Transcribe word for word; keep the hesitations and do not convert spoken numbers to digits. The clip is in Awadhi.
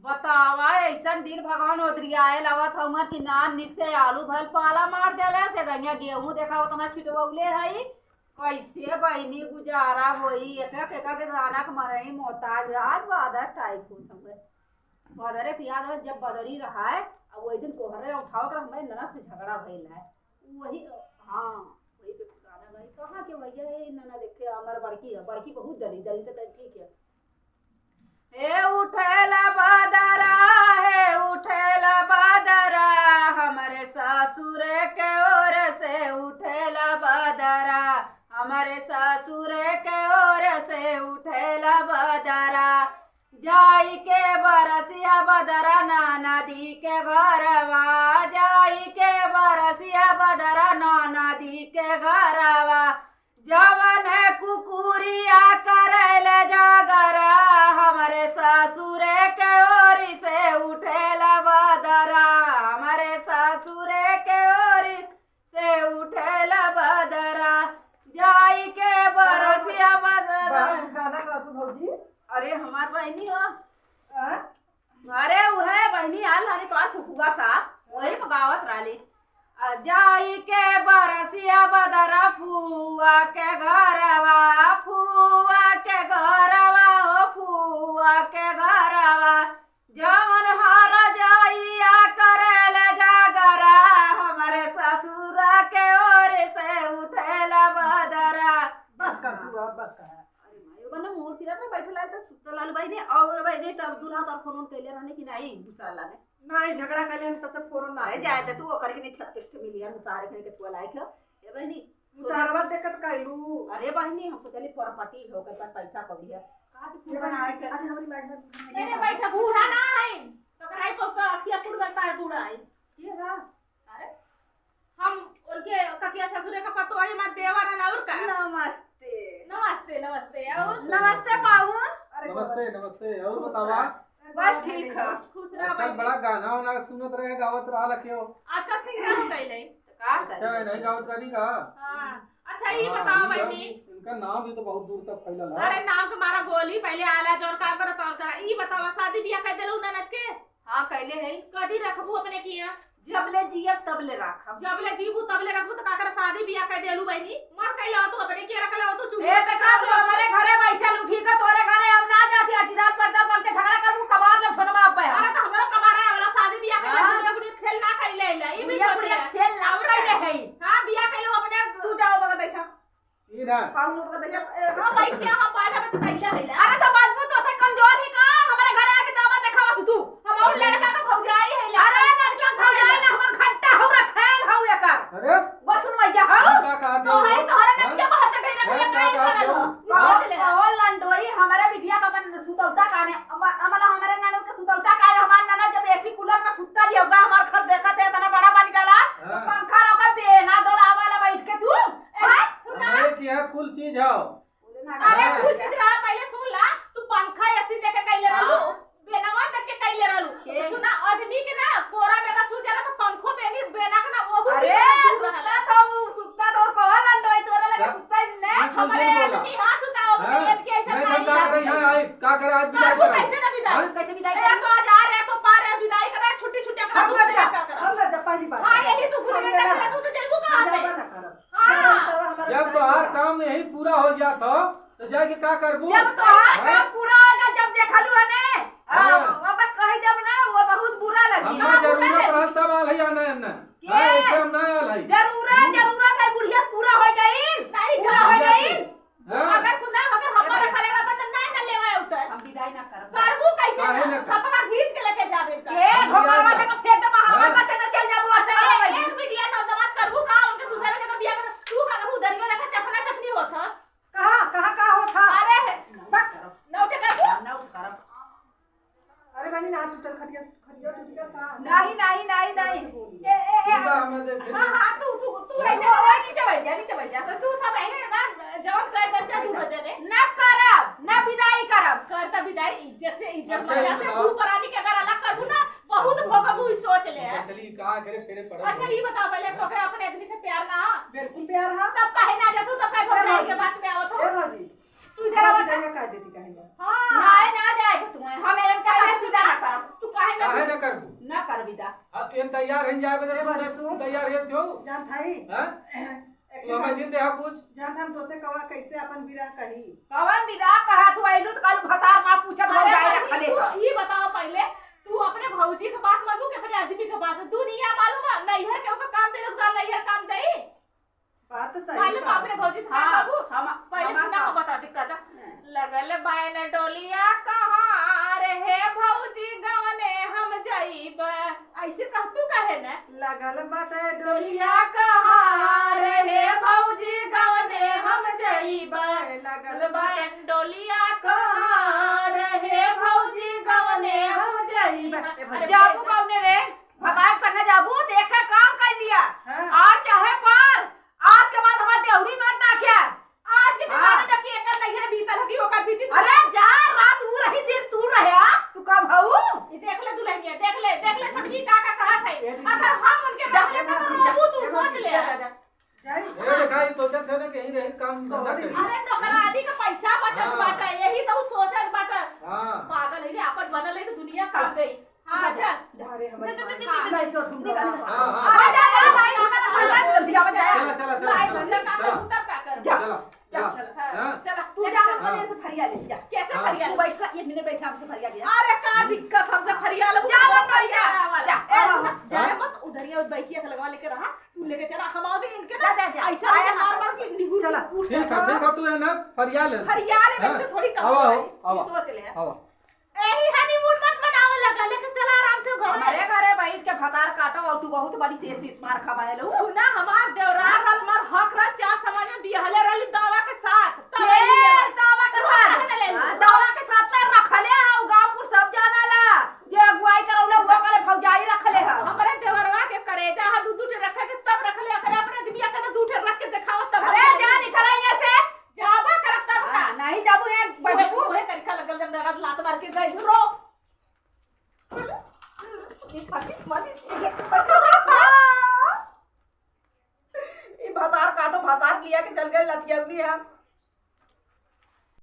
बतावा, ऐसन दिन भगवान ओदरियाए लावत हउअन कि नान निक से आलू भल पाला मार देले, से दहिया गेहूं देखा ओतना छिटवौले हई। कैसे बहिनी गुजारा होई? एक एक एक एक दाना के मरई मोहताज, आज बादर टाइप होत हउए। बदरे पियाज में जब बदरी रहाए, अब वही दिन कोहरे उठावत रह, हमारे ननद से झगड़ा भइल है। वही, हाँ, वही पे गाना गाई, कहाँ के भैया है ननद, देखे हमार बड़की है, बड़की बहुत दली, दली तो ठीक है। हे उठेला बदरा, हे उठेला बदरा, हमरे ससुर के ओर से उठेला बदरा, हमरे ससुर के ओर से उठेला बदरा। जाई के बरसिया बदरा ननदी के घरवा, जाई के बरसिया बदरा ननदी के घरवा। जवन कुकुरिया करैल जागरा, हमरे ससुर के ओर से उठेला बदरा, हमरे ससुर के ओर से उठेला बदरा। जाई के बरसिया बदरा। बा-, गाना गा तू भौजी। अरे हमार बहिनी हो। हाँ? अरे उहे बहिनी आल रहनी तोहार फुफुआ सा, वही में गावत रहली। आ जाई के बरसिया बदरा फुआ के घरवा, फुआ के घरवा हो फुआ के घरवा। जवन हर जाइया करेल जागरा, हमरे ससुर के ओर से उठेला बदरा। बस कर तू, अब बस कर। अरे माई, ओकर ना मूड फिरत रहे, बैठल आइल त सुतल आइल बहिनी, और बहिनी तब दूल्हा तब फोन उन कैले रहने कि नहीं, गुस्सा लाने। नहीं, झगड़ा कैले हम तब से फोन ना अरे आइल। जाए त तू ओकर के नहीं छत्तीस ठे मिलियन मुसारे के के तुआ लाइक हो। ए बहिनी, मुसारवा देखत कैलू। अरे बहिनी, हम सोचली प्रॉपर्टी है, ओकर पास पैसा कौड़ी है। का तू ये फोन बहिनी, आइल? अच्छा, हमारी माइक में तेरे बैठा बूढ़ा ना है, तो कढ़ाई पर का अखिया फूट गलता है बूढ़ा है। के बा? अरे, हम उनके ककिया ससुरे का पतोही, हमार देवर है ना, और का? नमस्ते। नमस्ते, नमस्ते, और? नमस्ते, पाहुन। अरे, नमस्ते, नमस्ते, और खुश बतावा? रहा। बस ठीक है। खुश रहा आजकल बहिनी। बड़ा गाना वाना सुनत रहे, गावत रहा लखियो। आजकल सिंगर हो गई नहीं। तो का अच्छा, करी? नहीं गावत रहनी का? हाँ। अच्छा, ई हाँ, बताओ ई बहिनी। इनका नाम भी तो बहुत दूर तक फैलल है। अरे, नाम के मारा गोली, पहले आला जोर काम करत और का। ई बताओ, शादी बियाह कर देलू ननद के? हाँ, कैले है। कदी रखबू अपने किया? जब ले जियब तब ले राखब। जब ले जीबू तब ले रखबू, तो का करे शादी बियाह कर देलू बहिनी? मर कैले हो तू, अपने किया रख ले हो तू, चुप ए, तो का तू हमारे घरे बैठल उठी का, तोरे घरे हम ना जाती, अटीदार पर्दा बन के झगड़ा करबू, कबार ले छोटबा पे। अरे, तो हमरो कबार है, वाला शादी बियाह कर ले, हाँ। बुढ़िया बुढ़िया खेल ना कैले ले, ई भी बुढ़िया सोच बुढ़िया ले। खेल ना और कैले का? है। हाँ, बियाह कैले अपने तू जाओ बगल बैठा। ई ना। पाहुन लोग तो भैया, ए, हाँ, बैठ के हम बाजा में तो कहिया है ला। अरे तो बदबू तो से कमजोर है का? हमारे घर आके दावा देखावा तू, तू। हम और लड़का का भौजाई है ला। अरे लड़का भौजाई ना, हमार घंटा हो रखेल हो एकर। अरे। वो सुन भैया, हाँ? ई का कहा तो है, तोहरे हाँ? ननके बहुत कहीं ना हाँ, कहीं का कहा कहा करो। ई सोच ले। कहो लंडोई, हमारे बिटिया का अपन सुतौता काने, अम-, मतलब हमारे ननद के सुतौता काने, हमार ननद जब एसी कूलर में सुत्ता लिया होगा, हमार घर देखत है, इतना बड़ा बन गया ला, हाँ। पंखा लगा बेना डोलावा ला बैठ के तू। ए, हाँ? सुना। हमारे के यहाँ कुल चीज है। अरे हाँ। कुल चीज रहा, पहले सुन ला, तू पंखा एसी देके कैले रहलू, हाँ। बेनवा देके कैले रहलू। के? सुना, आदमी के ना कोरा में का सूत जाला तो पंखो बेनी बेना के ना वो भी अरे, बेना दूर रहला। सुत्ता था वो, सुत्ता तो कहो लंडोई तोरे लगे हाँ। सुत्ता ही ने। ये कुल हमारे झूठ बोला। आदमी हाँ सुता हो, हाँ? इनके ऐसे नहीं तो खाई का करे, आदमी। हाँ, आई, का करे, आज विदाई बाबू करा। कैसे ना विदाई? हाँ? कैसे विदाई ए, करी? तो आज आ रहे, तो पा रहे, विदाई करे, छुट्टी, छुट्टी हम ना जा, हम ना जा, पहली बार। हाँ, यही तो गुरु हम बेटा ना, चला, तू तो जइबू कहाँ हम से? जाबा ना करब। हाँ। जब तोहार काम यही पूरा हो जात हो, तो जाके का करबू? जब तोहार हाँ? काम पूरा हो गया, जब देखलू है ने, हाँ। हाँ, अब कह देब ना, वो बहुत बुरा लगी। हमरा हाँ, बुरा जरूरत लगी। रहल तब आल है या ना, ना? के? हाँ, ऐसे हम ना आल है। जरूरत, हम्म। जरूरत है, बुढ़िया पूरा हो गई, नहीं, पूरा हो जरूरत गई। है। हाँ। अगर सुना, अगर हम ए भाई। रखले रहबा त नहीं ना लेवा उतर। हम विदाई ना करब। करबू कैसे काहे ना? ना करब? खतवा घींच के लेके जाबे का। ए, हम ढोकरवा विदाई ना। जगह फेंक दे बाहर, हाँ। बच्चा तो चल जाबू, अच्छा, अच्छा, लगा ए, जी। बिटिया नौ दमाद करबू का, उनके दूसरे जगह बियाह कर, तू का करबू, दरिया देखा चपना चपनी होत ह। कहाँ, कहाँ का होत ह? अरे, ना करब। नौटे करबू? ना करब। अरे बहिनी, ना टूटल खटिया, खटिया टूट गया का? नहीं, नहीं, नहीं, नहीं। ए, ए, ए, सुनता हमें देखे हाँ, नहीं। हाँ, तू, तू, तू हाँ। ऐसे हो, नीचे बैठ जा, नीचे बैठ जा। तो तू सब है ना, जवाब कर देते तू बजे रे। ना करब, ना विदाई करब। करता विदाई, इज्जत से, इज्जत अच्छा, मर्यादा ये से बताओ। तू परानी के अगर अलग करबू ना, बहुत भोगबू, ई सोच ले। अच्छा, चलिए, कहाँ करे, फेरे पड़े अच्छा, हो। ये बताओ पहले, तो के अपने आदमी से प्यार ना? बिल्कुल प्यार है। तब काहे ना जातू, तब काहे ए भौजाई के भौजी। बात में आवत हो? ए भौजी, तू इधर आवा। विदाई कह देती कहेंगे। हाँ। नहीं, ना जाए तो तुम्हें। हम एकदम पहले कहा सीधा सुना। ना करब। तैयार हैं जाए बदे, ए तू बाबू, ना सुन। तैयार है क्यों? जान भाई। हाँ? एक तू हमें बात दिन दे कुछ। जान हम तोसे कवा कैसे अपन बिरह कही। कवन बिरह कहा तू आइलू तो कालू भतार ना पूछत हो अरे जाए भाई, रखले। तू ई बताओ पहले, तू अपने भौजी के बात मानू कि अपने आदमी के बात? दुनिया मालूम है, नैहर के ओकर काम दे, लोग नैहर काम दे। बात तो सही मालूम बा। अपने भौजी से हाँ, बाबू, हम, पहले हम सुना का? हो बता दिक्कत। हाँ। लगल बायन डोलिया कहाँ रे हे भौजी गवने हम जइब। ऐसे कह तू कहे न। लगल बाटे डोलिया कहाँ रे हे भौजी गवने हम जइब। लगल बायन डोलिया कहाँ रे हे भौजी गवने हम जइब। ए भौजी। जाबू कौने रे? भतार संगे जाबू तो एक काम कर लिया। हाँ। आर चाहे पार, आज के बाद हमार डेहुड़ी मत डाकिया। आज के हाँ। जमाने में कि एकर नैहर बीतल है कि ओकर बीती। अरे जा, रात ऊ रही, दिन तू रहे, आ? तू कब हऊ? ये देख ले दुल्हनिया, देख ले, देख ले छोटकी का का कहत है। ए दीदी। अगर हम उनके जा, रख लेते तो ए दीदी, रोबू तू ए सोच दीदी, ले। जा, जा, जा। जाई। ए देखा, ई सोचत है ना कि यहीं रही काम धंधा करी। अरे नौकरानी का पैसा बचत हाँ। बाटे, यही तो ऊ सोचत बाटे। हाँ। पागल है रे, आपन बनल है तो दुनिया काम गई। हाँ, चल। जा रे, हमारे जा, जा, जा, माँ। जा, जा, नहीं तो तुम निकल, लोग निकल। हाँ, हाँ। आ जा, जा, जा, जा, जा, जा, जा, जा, जा, जा। चला, चला, चला, लाई चला, झंडा का चला। तू तब का कर? जा, चला, जा। जा। हाँ, हाँ। चला, तू चल, जा, चल। हम हाँ। कने से फरिया ले, जा। कैसे हाँ। फरिया तू ले? बैठ, एक मिनट बैठ, हमसे फरिया ले। अरे, का दिक्कत, हमसे फरिया ले? जा, जा, जा, जा। ए, हाँ। सुना, जाए हाँ। मत, उधर ही बैठिया के लगवा लेके रहा, तू लेके चला, हम आओगे इनके ना, जा, जा, जा। ऐसा आया ऐसा ना मार मार के निहुर चला। के उठ ठीक है, जा। ठीक है, तू है ना, फरिया ले। फरिया ले, हाँ। वैसे थोड़ी कम आवा, है। आवा। सोच ले। आवा। एही honeymoon मत मनावे लगा, लेके चला आराम से घर। हमारे घरे बैठ के भतार काटो और तू बहुत बड़ी तेज तीस मार खा बाहेलू। सुना, हमार देवरार रहल, हमार हक रहल, चार समाज में बियाहले रहली दावा के साथ। तब के अइली लेवा। दावा के तू साथ? काहे न लेलू? हाँ, दावा के साथ तो रखले है, गाँवपुर सब जानाला। जे अगुवाई करौले, वो कहले भौजाई रखले है। हमरे देवरवा के करेजा है, दू दू ठे रखे के तब रखले, अगर अपने आदमिया के तो दू ठे रख के देखावा तब अरे, हम जा निकल यहाँ से। जाबा करब तब का? हाँ, नहीं जाबू, एक उहे, बजबू। उहे करिखा लगल जब नगद लात मार के गई रो। ई फटी, फटी, ई भतार काटो, भतार लिया के चल गए लतियौनी है।